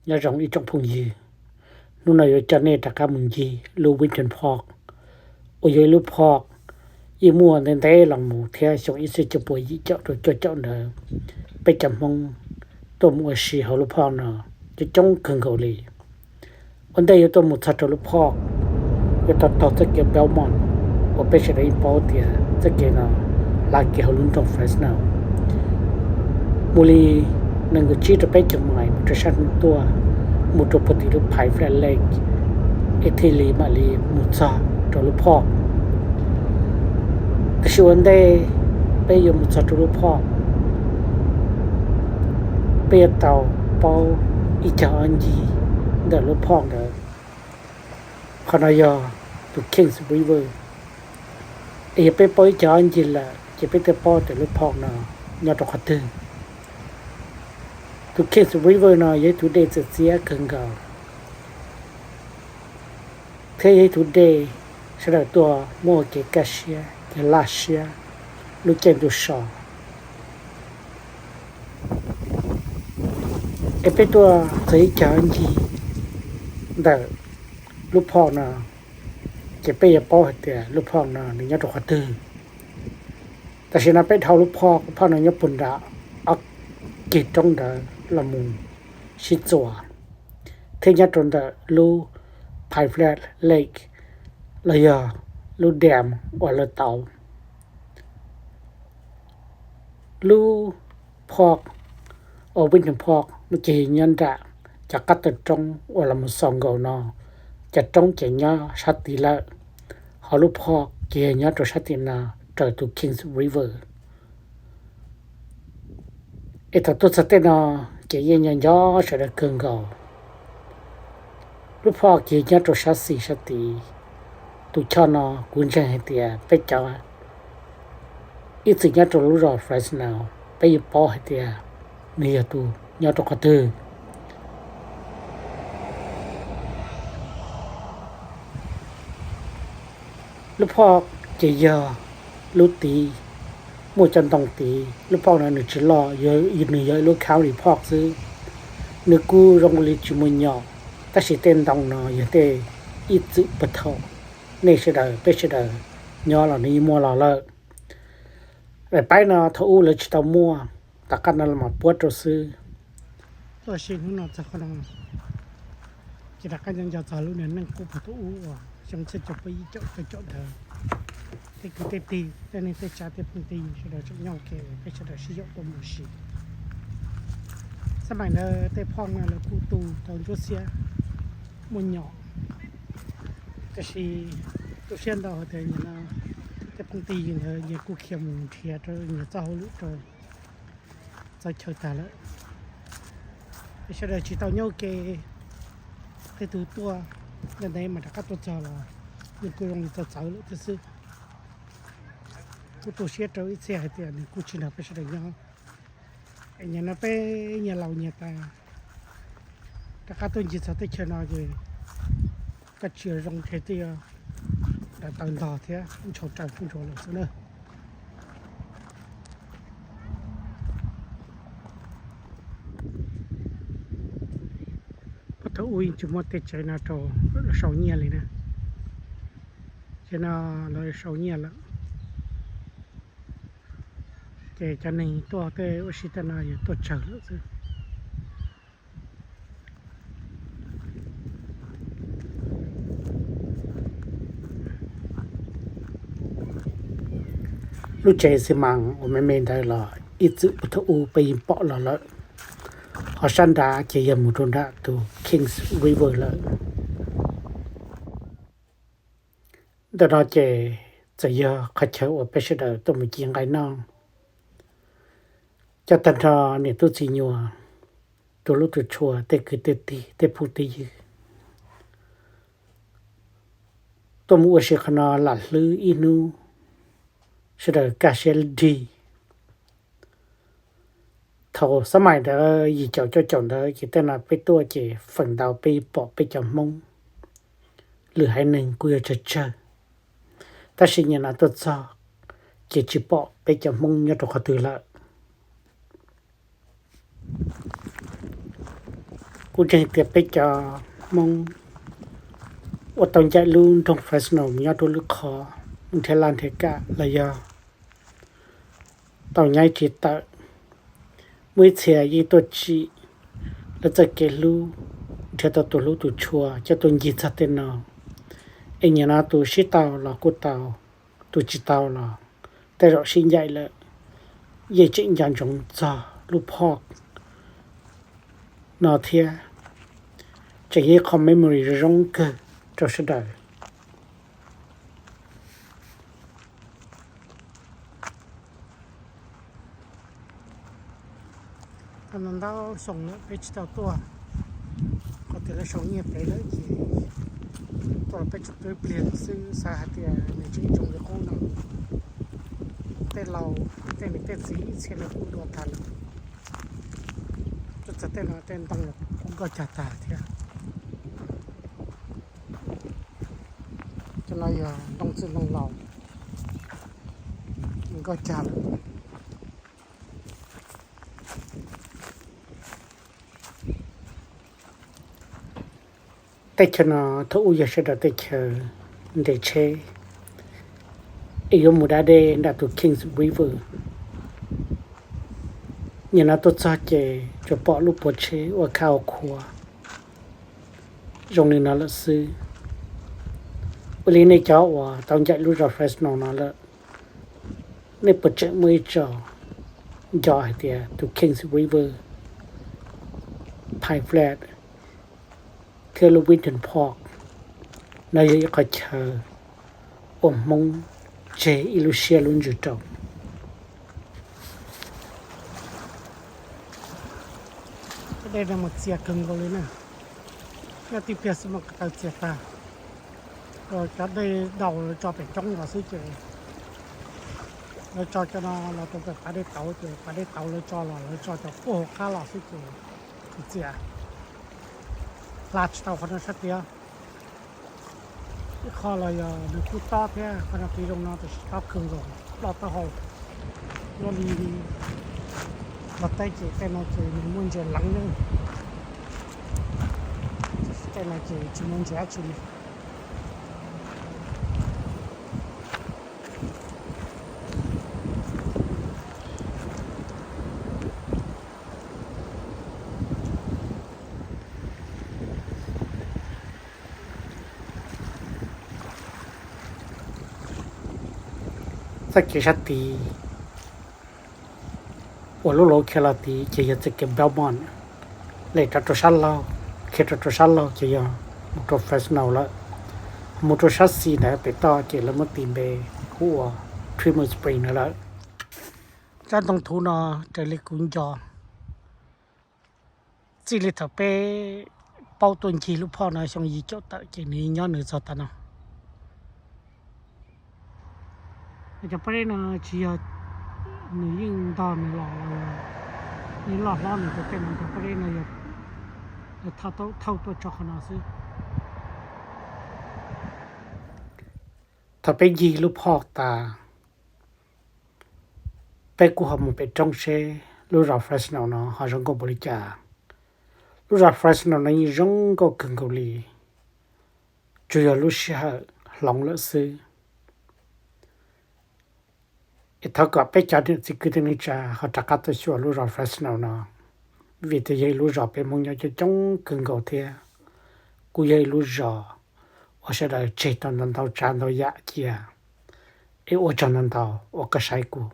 Nyob zoo ib tsoom phooj ywg, hnub no yuav coj nej rov qab mus ncig lub Winton Park, uas yog ib lub park yeej muaj ntev ntev los mus thiab xyoo ib txhiab cuaj puas yim caum rau cuaj caum ntawd, peb cov Hmoob tuaj mus ua si hauv lub park no coob coob kawg nkaus li. Ua ntej yuav tuaj mus txog rau lub park, yuav tau taug txoj kev Belmont uas peb sawv daws yeej paub tias txoj kev no hla kiag hauv lub nroog Fresno. Mus li nees nkaum tsib rau peb caug mais mus rau sab hnub tuaj, mus rau puag tim lub Pine Flat Lake, es thiaj li mam li mus txog rau lub park. Tiam sis ua ntej peb yuav mus txog rau lub park, peb yuav tau paub ib cag ob ncig ntawm lub park ntawd. Qhov no yog tus Kings River. Es yog peb paub ib cag ob ncig lawm ces peb thiaj paub tias lub park no nyob rau qhov twg. Tus Kings River no yog ib tug dej txias txiab kawg nkaus, thiab yog ib tug dej sawv daws tuaj muaj ua kev kaj siab kev laj siab lub caij ntuj so. Es peb tuaj txog ib cag ncig ntawm lub park no, ces peb yuav paub hais tias lub park no nws nyob rau qhov twg. Tam sim no peb dhau lub park, park no nyob puag nram ob ceg roob ntawd los mus sib txuas, thiab nyob rau ntawm lub Pine Flat Lake los yog lub dam uas lawv tauv. Lub park, uas Winton Park no ces nyob nram cov qab taw roob uas los mus xaus nkaus no, cov roob ces nyob sab tid lawm, ho lub park ces yog nyob rau sab tim no raws tus Kings River. Es thaum tuaj txog tej no ces yeej nco nco sawv daws kawg nkaus. Lub park ces nyob rau sab xis sab tid. Tus choj no kuv ntseeg hais tias peb cov ib txwm nyob rau lub zos Fresno, peb yuav paub hais tias nws yog tus nyob rau qhov twg. Lub park ces yog lub tid, muaj cov ntoo tid. Lub park no nws tsis loj, nws yog ib lub county park xwb. Nws kuj zoo li tsis muaj nyom, tab sis tej ntoo no yog tej ib txwm puag thaum nej sawv daws, peb sawv daws nyob los nws yeej muaj los lawm. Daim paib no thaum ub lawv tsis tau muaj, tom qab no los mam puab rau xwb. Tuaj si hnub no txog qhov no, ces rov qab nco nco txog lub niag neej qub puag thaum ub uas xyoo txhiab cuaj puas yim caum cuaj caum ntawd. Tej kwv tej tij, tej neej tej tsav, tej phooj tej ywg sawv daws tseem nyob ua ke, peb sawv daws sib yaum tuaj mus ua si. Xab maim ntawd tej park no lawv kuj tu tau ntsuab xiab, muaj nyom, tab sis tu siab ntau hais tias nim no tej phooj tej ywg ntawd nyias kuj khiav mus nrhiav rau nyias txoj hauj lwm rau txawv chaw tag lawm. Es sawv daws tsis tau nyob ua ke, tej tug tuaj ntev ntev mas rov qab tuaj txog los nws kuj zoo li txawv txawv lawm thiab xwb. Kuj tu siab rau ib txhia hais tias nws kuj tsis nrog peb sawv daws nyob. Es nim no peb nyias laus nyias tas, rov qab tuaj ncig txog teb chaws no ces koj tsis zoo ces twb yog dav tawv ntog thiab ntshau raws kuj ntshau lawm xwb na. Puag thaum ub yeej tsis muaj tej tsev no rau sau nyiaj li na. Ces no lawv sau nyiaj lawm, ces cov neeg tuaj tej ua si tej no yuav tuaj tsawg lawm xwb. Lub tsev xi mas uas me me ntawd los ib txwm puag thaum ub peb yeej pom los lawm. Ho sab nrad ces yog mus rau nram tus Kings River lawm. Ntawm no ces txawm yog qhov chaw uas peb sawv daws tuaj mus ci nqaij noj, coj tag nrho niam tub txiv nyuam, tus hlub tus tshua, tej kwv tej tij, tej phooj tej ywg tuaj mus ua si qhov no lam hlwb ib hnub, sawv daws kaj siab dig. Thaum xab maim ntawd yim caum cuaj caum ntawd ces tej no peb tuaj ces feem ntau peb pom peb cov Hmoob, lwm haiv neeg kuj yog tsawg tsawg, tab sis nim no tuaj txog ces tsis pom peb cov Hmoob nyob rau qhov twg lawm. Kuj ntseeg tias peb cov Hmoob uas tau ncaim lub nroog Fresno mus nyob rau lwm qhov, mus nrhiav laj nrhiav kam los yog tau nyob ib tsis tawm, muaj ib txhia yeej tuaj tsim lawv txoj kev hlub, nrhiav tau tus hlub tus tshua coj tuaj ncig txog tej no. Es nim no tus sib tau los kuj tau, tus tsis tau los tej zaum sib ncaim lawm, yeej tseem nco ntsoov txog lub park no thiab. Tseem yog ib qho memory zoo zoo kawg rau sawv daws. Ntau xyoo lawm peb tsis tau tuaj, qhov tias lawv sau nyiaj pem lawm ces tuaj los peb tseem tuaj ib pliag xwb, xav hais tias nws tseem zoo li qub no. Tej laus tej niam tej txiv ib txhia lawv kuj dua tag lawm. Tuaj txog tej no tej ntoo los kuj nkauj cag tag thiab. Cov no yog ntoo txwj ntoo laus, nkauj cag lawm. Teb chaws no thaum ub yog sawv daws tej chaw nres tsheb es yuav mus da dej nram tus Kings River. Nim no tuaj txog ces tsuas pom lub puav tsheb ua khab ua khuav zoo li no lawm xwb. Ua li nej cov uas tau ncaim lub zos Fresno no lawm, nej puas tseem muaj ib tso nco hais tias tus Kings River, Pine Flat thiab lub Winton Park no yog ib qhov chaw uas Hmoob tseg ib lub siab lub ntsws rau. Dej no mus txias kawg nkaus li na, nyob tib pliag xwb mas ko taw txias tag. Cov dej daus lawv tso pem roob los xwb ces lawv tso cov no los rau pem pas dej tauv ces pas dej tauv lawv tso los lawv tso cov puag hauv qab los xwb ces txias, hla tsis tau qhov no sab tias. Ib qho los yog nws kuj tob thiab, qhov no kev zoo no tiam sis tob kawg nkaus, ploj taub hau. Luaj li los teb ces tej no ces nws muaj ntses leev na, tiam sis tej no ces tsis muaj ntses dab tsi li. Txoj kev sab tid uas lub luv khiav los tid ces yog txoj kev Belmont, lem rov rau sab laug, khiav rov rau sab laug ces yog mus rau Fresno lawm. Mus rau sab xis ntawd pem toj ces lawv muab tis npe hu ua Trimble Spring no lawm. Tsob ntoo thuv no raws li kuv nco, txij li thaum peb paub tuaj ncig lub phoj no xyoo yim caum tawm ces nws nyob nws txog tav no. Cov pob zeb no tsis yog nws yeej ntog nws los, yeej loj hlob nws tus tej no, cov pob zeb no yog thauj tuaj tso qhov no xwb. Thaum peb ncig lub phoj tas, peb kuj ho mus pem roob seb lub zos Fresno no ho zoo nkauj npaum li cas. Lub zos Fresno no yeej zoo nkauj kawg nkaus li, tsuas yog lub sij hawm hloov lawm xwb. Es thov kom peb cov niam txiv kwv tij neej tsa ho rov qab tuaj xyuas lub zos Fresno no, vim tias yog ib lub zos peb Hmoob nyob coob coob kawg nkaus thiab kuj yog ib lub zos uas sawv daws tseg tau ntau ntau tsav ntau yam cia. Es ua tsaug ntau ntau uas koj saib kuv.